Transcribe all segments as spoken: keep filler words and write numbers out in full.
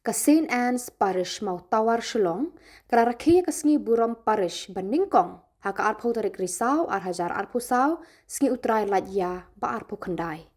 Ka Saint Anne's Parish Mawtawar Shillong ka la rakhe ïa ka sngi burom parish ba nyngkong ha ka arphew tarik Risaw ar hajar arphew saw, sngi U Trai Laitia ba arphew khyndai.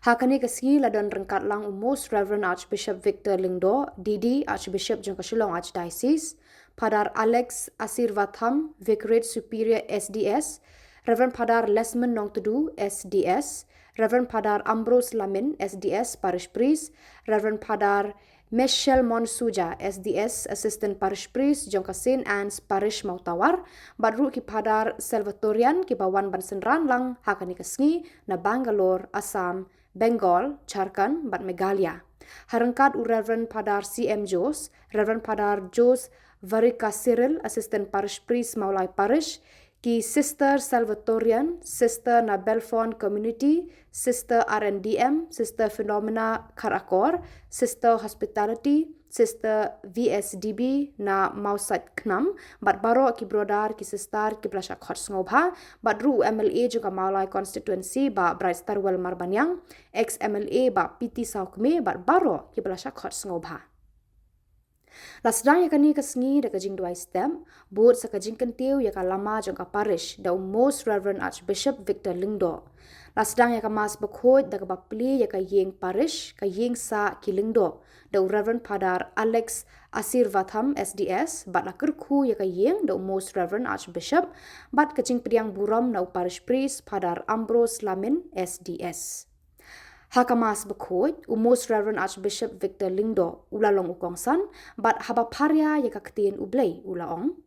Ha kane ka sngi la don ryngkat lang u Most Reverend Archbishop Victor Lyngdoh, D D, Archbishop jong ka Shillong Archdiocese, Father Alex Asirvatham, Vicarage Superior, S D S, Reverend Father Lesmond Nongtdu, S D S, Reverend Father Ambrose Lamin, S D S, Parish Priest, Reverend Father Michel Monsuja, S D S, Assistant Parish Priest jong ka Saint Anne's Parish Mawtawar, bad ruh ki Father Salvatorian kiba wan ban synran lang ha kane ka sngi na Bangalore, Assam, Bengal, Jharkhand bad Meghalaya. Ha ryngkat u Reverend Father C M Jose, Reverend Father Jose Varika Cyril, Assistant Parish Priest Mawlai Parish, ki Sister Salvatorian, Sister na Belfon Community, Sister R N D M, Sister Phenomena Kharakor, Sister Hospitality, Sister V S D B na Mawsait Khnam, bad baroh ki brother ki sister kiba la shah khot sngewbha, bad ruh u M L A jong ka Mawlai Constituency Bah Brightstarwell Marbaniang, ex M L A Bah P T Sawkmie, bad baroh kiba la shah khot sngewbha. La sdang ïa kane ka sngi da ka jingduwai step, bud sa ka jingkyntiew ïa ka lama jong ka parish da u Most Reverend Archbishop Victor Lyngdoh. La sdang ïa ka Mass Bakhuid da kaba plie ïa ka ïing parish, ka ïing sah ki Lyngdoh, da u Reverend Father Alex Asirvatham, S D S, bad la kyrkhu ïa ka ïing da u Most Reverend Archbishop, bad ka jingpdiang burom na u Parish Priest Father Ambrose Lamin, S D S. Ha ka Mass Bakhuid, u Most Reverend Archbishop Victor Lyngdoh u la long u kongsan, bad haba pharia ïa ka ktien U Blei u la ong: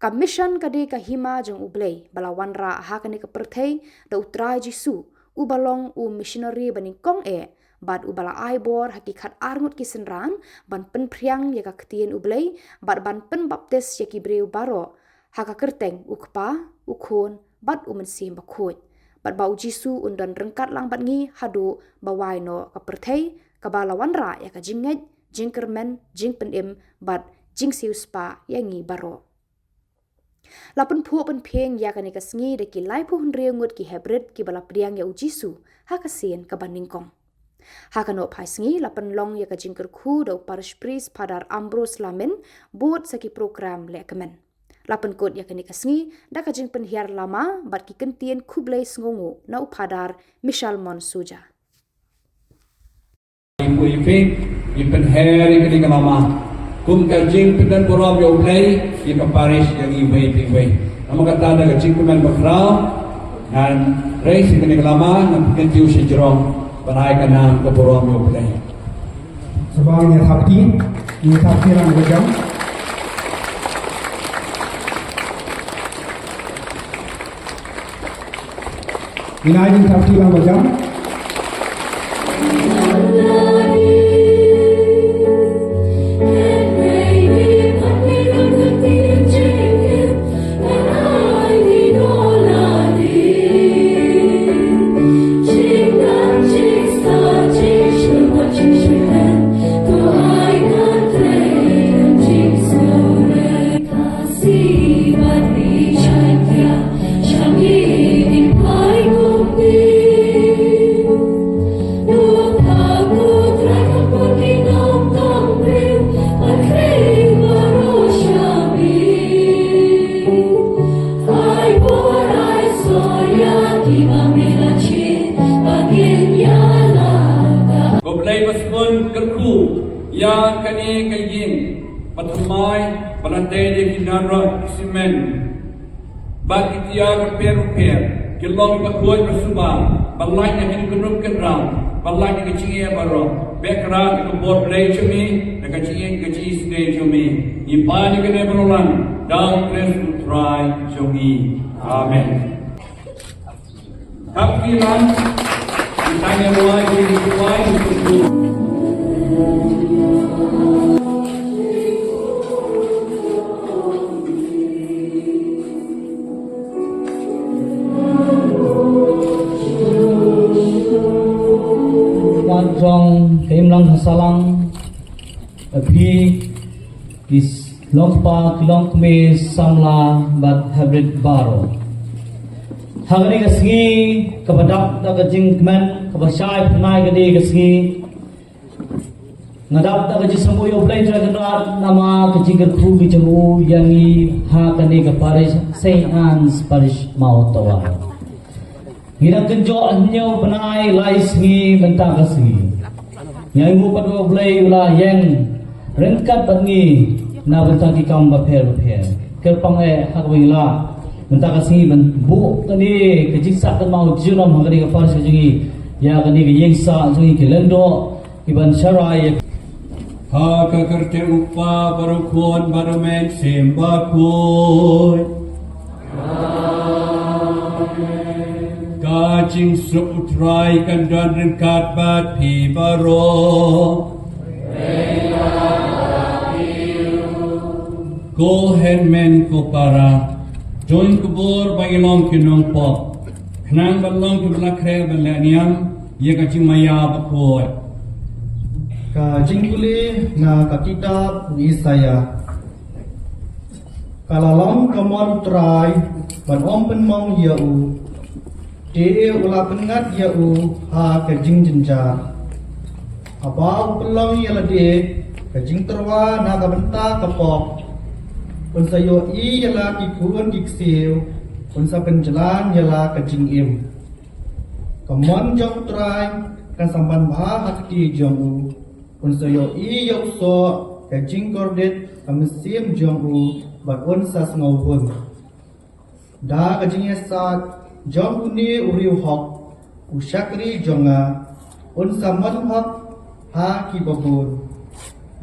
Ka mission ka dei ka hima jong U Blei ba la wanrah ha kane ka pyrthei da U Trai Jisu, uba long u missionary ba nyngkong eh, bad uba la ai bor ha ki khat ar ngut ki synran ban pynphriang ïa ka ktien U Blei, bad ban pynbaptis ïa ki briew baroh ha ka kyrteng U Kpa, U Khun, bad U Mynsiem Bakhuid, bad ba U Jisu un don ryngkat lang bad ngi haduh ba wai noh ka pyrthei, kaba la wanrah ïa ka jingngeit, jingkyrmen, jingpynim, bad jingsiewspah ïa ngi baroh. La pynphuh pynphieng ïa kane ka sngi da ki laiphew hynriew ngut ki heprit kiba la pdiang ïa U Jisu ha ka sien kaba nyngkong. Ha ka nohphai sngi la pynlong ïa ka jingkyrkhu da u Parish Priest Father Ambrose Lamin, bud sa ki program lehkmen. La pynkut ïa kane ka sngi da ka jingpynhiar lama bad ki kyntien khublei sngewnguh na u Father Michel Monsuja. Ngi pynher ïa kane ka lama kum ka jingpyndonburom ïa U Blei, ïa ka parish, ïa ngi iwei pa iwei. Namar kata da ka jingkmen bakhraw ngan rei ïa kane ka lama, ngan pynkyntiew shajrong ban ai ka nam ka burom ïa U Blei. Sngewbha ngin ïa thap kti, ngin ïa thap kti lang ka jam. Ngin ai jingthap kti lang ba jam. Ko Blei ba sngewbha kyrkhu ïa kane ka ïing ba thymmai ba la tei da ki nadra ki simen bad ki tiar bapher bapher, ki long kiba khuid ba suba, ba lait na ki kynrum kynram, ba lait na ka jingeh baroh. Beh kyrpad ïa ka bor Blei jong me, na ka jingïeit ka jingisynei jong me. Ngi pan ïa kane baroh lang da U Khrist U Trai jong ngi. Amen. Thap kti lang. Kita ngi ruai, kita ngi ruai. Wan jong ka imlang ha sahlang, phi ki longpa ki longkmie samla bad heprit baroh. Ha kane ka sngi kaba dap da ka jingkmen kaba shai pynai ka dei ka sngi Nga dap da ka jingsngewbha ïa U Blei Trai Kynrad namar ka jingkyrkhu ka jong u ïa ngi ha kane ka parish Saint Anne's Parish Mawtawa. Ngi dang kynjoh hynñiew bnai lai sngi mynta ka sngi. Ngi ainguh pat ba U Blei u la ïeng ryngkat bad ngi na bynta ki kam bapher bapher. Kyrpang eh ha kaba ngi lah mynta ka sngi ban buh kane ka jingsahtap maw junom ha kane ka parish ka jong ngi, ïa kane ka ïing sah jong ngi, ki lyngdoh ki ban sharai ïa. Ha ka kyrteng U Kpa bad U Khun bad U Mynsiem Bakhuid. Ka jingsuk U Trai kan don ryngkat bad phi baroh. Ko hynmen ko para, to ngin kyrkhu ba ngin long ki nongpop, khnang ban long kiba la khreh ban leh niam ïa ka jingmaïa bakhuid. Ka jingpule na ka kitab u Isaïah. Ka la long ka mon U Trai ban ym pynmong ïa u, te u la pynngat ïa u ha ka jingjynjar. Haba u pynlong ïa lade ka jingtyrwa na ka bynta ka pop, un sa ïohi ïa la ki khun ki ksiew, un sa pynjlan ïa la ka jingim. Ka mon jong U Trai kan sa man bha ha kti jong u, un sa ïohi ïa u soh ka jingkordit ka mynsiem jong u, bad un sa sngewhun. Da ka jingïasaid jong une u riewhok, u shakri jong nga, un sa mon hok ha ki babun,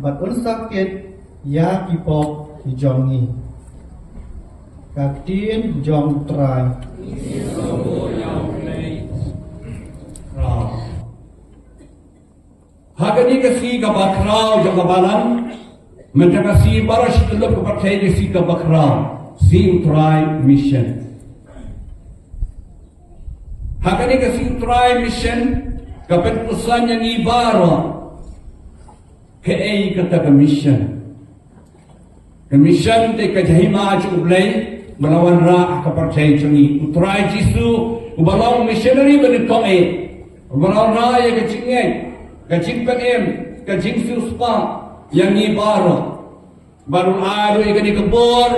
bad un sa kit ïa ki pop ki jong ngi. Ka ktien jong U Trai. Ha kane ka sngi kaba khraw jong ka balang, mynta ka sngi baroh shi tylli ka pyrthei ka sngi kaba khraw, sngi U Trai Mission. Ha kane ka sngi U Trai Mission ka pynpuson ïa ngi baroh. Kaei kata ka mission? Ka mission te ka jingim jong U Blei ba la wanrah ha ka pyrthei jong ngi. U Trai Jisu uba long missionary ba nyngkong eh, uba la wanrah ïa ka jingngeit, ka jingpynim, ka jingsiewspah ïa ngi baroh. Bad u la ai ruh ïa kane ka bor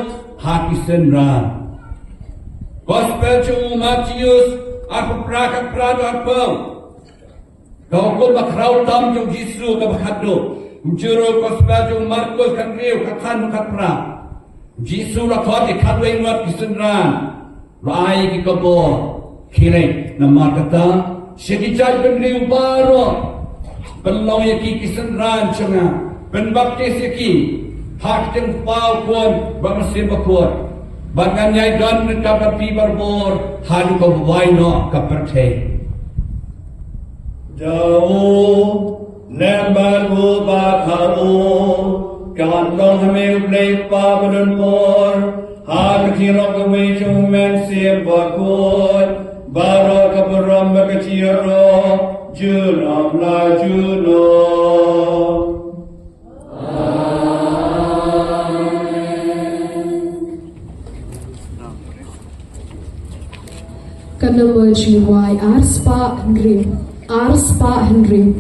ha ki synran. Gospel jong u Mathaios, arphew phra, khatphra, arphew. Ka hukum ba khraw tam jong u Jisu kaba khatduh. Kumjuh ruh Gospel jong u Markos khathynriew, khatsan, khatphra. U Jisu u la khot ïa khatwei ngut ki synran, u la ai ïa ki ka bor. Khie leit namar kata sha ki jaitbynriew baroh, pynlong ïa ki ki synran jong nga, pynbaptis ïa ki ha ka kyrteng U Kpa, U Khun bad U Mynsiem Bakhuid. Bad ngan ïai don ryngkat bad phi barabor haduh kaba wai noh ka pyrthei. Da u nym bad u bad ha u, kan long ha me U Blei Kpa badonbor, ha ka jingïarap kawei jong U Mynsiem Bakhuid, baroh ka burom bad ka jingïaroh junom la junom. Ka number jingwai ar spah hynriew, ar spah hynriew.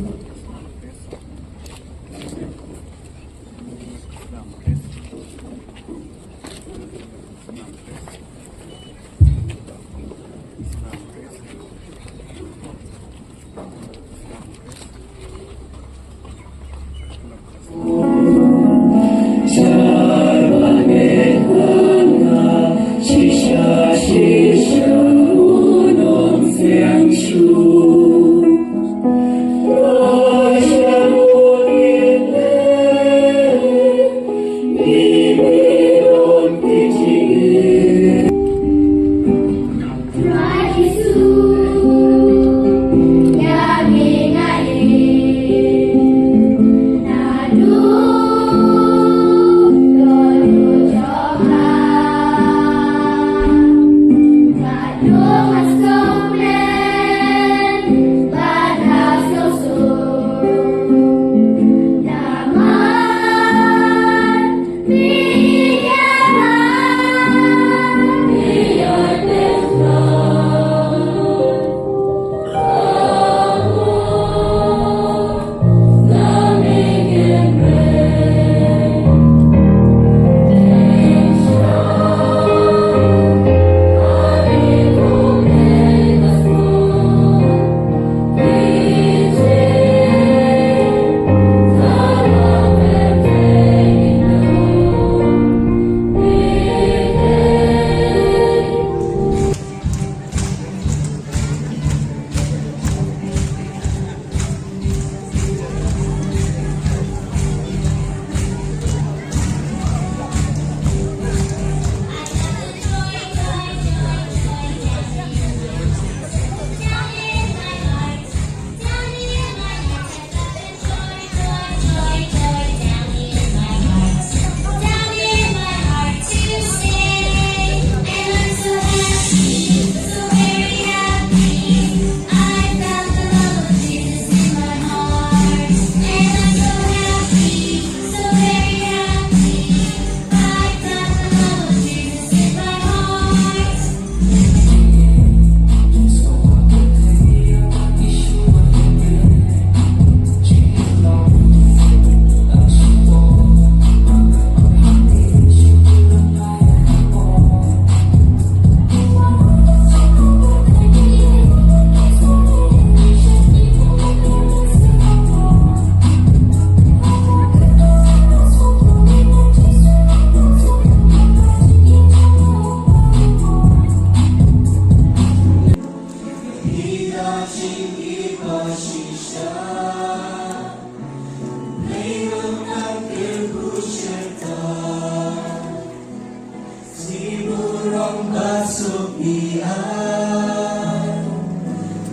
Simurong basuk ni ai,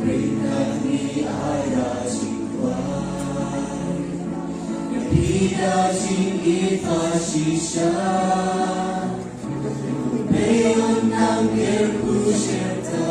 ringat ni ai da jingkwai. Pida jingit pa shisha, peon nang ker ku sherta.